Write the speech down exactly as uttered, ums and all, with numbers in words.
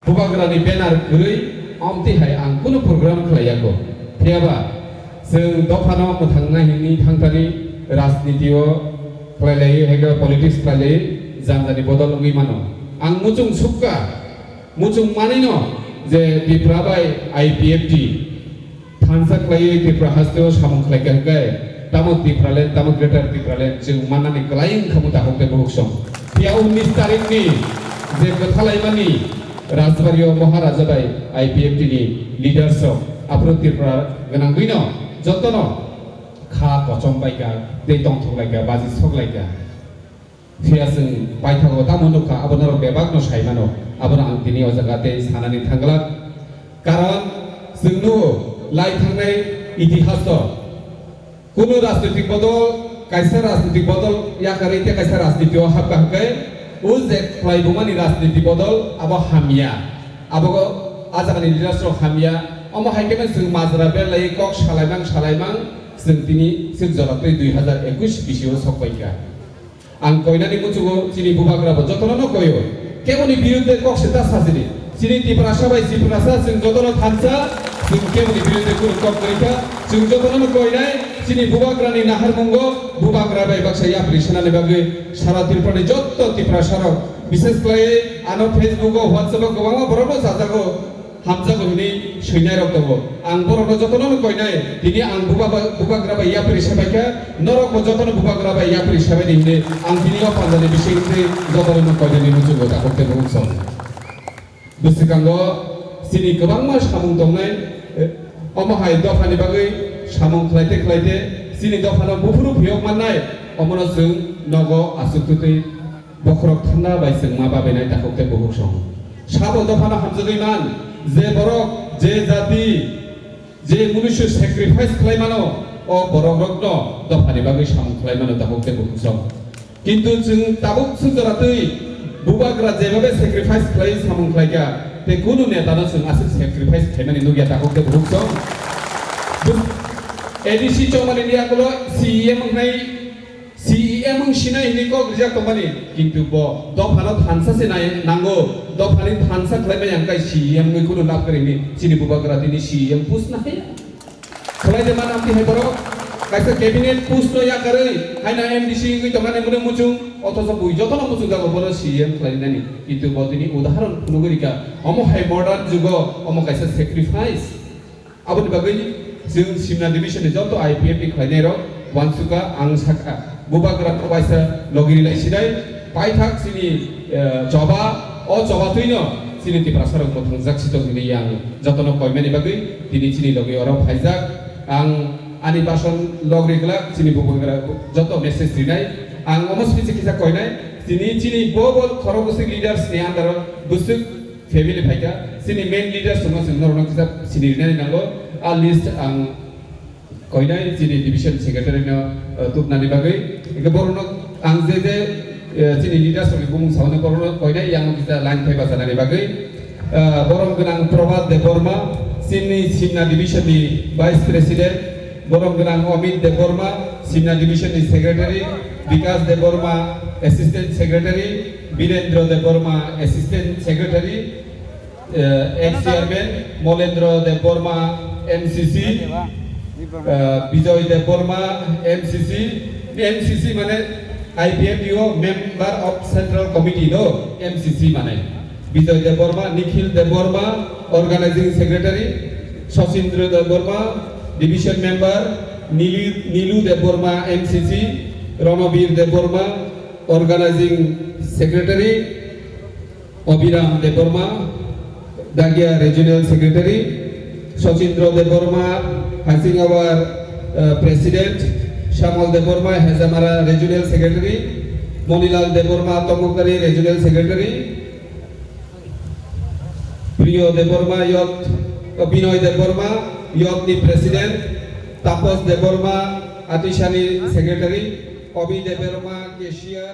Bubagrani banner kwrwi amtwi hai ang kunu program khlai yago. Phiyaba chwng dophano mwthangnai hwnwi thangthani rajniti o khlai lai, hai khe politics khlai lai, jani jani bodol wngwi mano. Ang muchung sukha, muchung manino je Tipra bai I P F T thansa khlaiwi Tripura hasteo samung khlaikha hwnkhe, tamo Tipraland, tamo Greater Tipraland chwng mannani kwlai wngkha mung takhuk tei bukhuk song. Phiya unnish tarikhni je kwthalaimani Rajbario Maharaja bai I P F T ni leaders rok aphuru Tripura gwnangwino jotono kha kochom baikha tei tongthok laikha, baji sok laikha. Phiya chwng paithago tamo nukha, abo norok bebakno sai mano. Abono ang tini o jaga tei sanani thangglak. Karon chwng nugo lai thangnai itihasto. Kunu rajnitik bodol, kaisa rajnitik bodol yakarwi tei kaisa rajniti o hapkha hwnkhe, o je khlaibumani rajniti bodol abo hamya. Abo o jagani leaders rok hamya. Omo hai khe chwng majra berlaiwi kok salaimang salaimang chwng tini swk jora twi dui hazar ekush bisio sok paikha. Ang koinani muchungo chini bubagra bo jotono no koio. Keboni birudde kok se ta sajini. Chini Tiprasa bai Tiprasa chwng jotono thansa, chwng keboni birudde kunu kok kwrwi kha. Chwng jotono no koinai chini bubagrani naharmungo bubagra bai baksa yapri sanani bagwi sara Tripurani jotto Tiprasa rok, bises khlaiwi ano Facebook o, WhatsApp o kwbangma borokno chajago. Hamjago hwnwi swinairok tongo. Ang borokno jotono no koinai, tini ang buba-, bubagra bai yapri sabaikha, norokbo jotono bubagra bai yapri sabaidi hwnwi ang tini o pandani bisingtwi jotono no koinani muchungo takhuk tei bukhuk song. Bwswkango chini kwbangma samung tongnai, eh, omo hai dophani bagwi samung khlaite khlaite chini dophano buphuru phiyok mannai, omono chwng nogo aswk twtwi Bokhorok thanda bai chwngma babainai takhuk tei bukhuk song. Sabo dophano hamjagwi man, je borok, je jati, je munusu sacrifice khlai mano, o borok rokno dophani bagwi samung khlai mano takhuk tei bukhuk song. Kintu chwng tabuk swk jora twi bubagra jebabe sacrifice khlai samung khlaikha, tei kunu netano chwng aswk sacrifice khlaimani nukya takhuk tei bukhuk song. A D C chongmani ni yakulo C E M wngnai, C E M wng sinai hinwi kok rijak tongmani, kintu bo dophano thansa se nai nango, dophani thansa khlai maya hwnkhe C E M wngwi kunu lab kwrwi hinwi chini bubagra tini C E M post nahaya. Khlai de manam tihai borok, kaisa cabinet post no yakarwi haino M D C wngwi tongmani mwnwi muchung, othocho bui jotono muchung jago bono C E M khlai nani, kintu bo tini udaharon phunugwi rikha, omo hai modern jugo omo kaisa sacrifice. Aboni bagwi chwng Simna division ni joto I P F ni khlainairok uansukha, ang sakha, bubagra waisa logi rilai sinai, paithak chini, eh, choba, o choba twino chini Tiprasarok mwthangjak sitok hinwi ang jotono koimani bagwi tini chini logi oro phaijak. Ang ani bason log ri glak chini bubagra joto message rinai. Ang omo simi se kisa koinai, tini chini bo bo khorok bwswk leaders ni under o bwswk family phaikha, chini main leaders wngma chwng norokno kisa sini rinani nango. A list ang koinai chini division secretary no, eh, tubnani bagwi. Hingke borokno ang je je, eh, chini leaders rokni bumung saui borokno koinai yang kisa line phai bachanani bagwi. Eh, borom gwnang Prabhat Debbarma, chini Simna division ni vice president, borom gwnang Amit Debbarma, Simna division ni secretary, Bikas Debbarma, assistant secretary, Birendra Debbarma, Assistant Secretary, eh, ex Chairman, Molendra Debbarma, M C C, eh, Bijoy Debbarma, M C C, M C C mane I P F T o Member of Central Committee no, M C C mane. Bijoy Debbarma, Nikhil Debbarma, Organizing Secretary, Sachindra Debbarma, Division Member, Nilu, Nilu Debbarma, M C C, Ronobir Debbarma, Organizing Secretary, Abhiram Debbarma, Dagia Regional Secretary, Sachindra Debbarma, Hasingawar, uh, President, Shamal Debbarma, Hezamara Regional Secretary, Monilal Debbarma, Tomokari Regional Secretary, Priyo Debbarma, Youth, uh, Binoy Debbarma, Youth ni President, Tapos Debbarma, Atisani Secretary, Obi Debbarma, Cashier,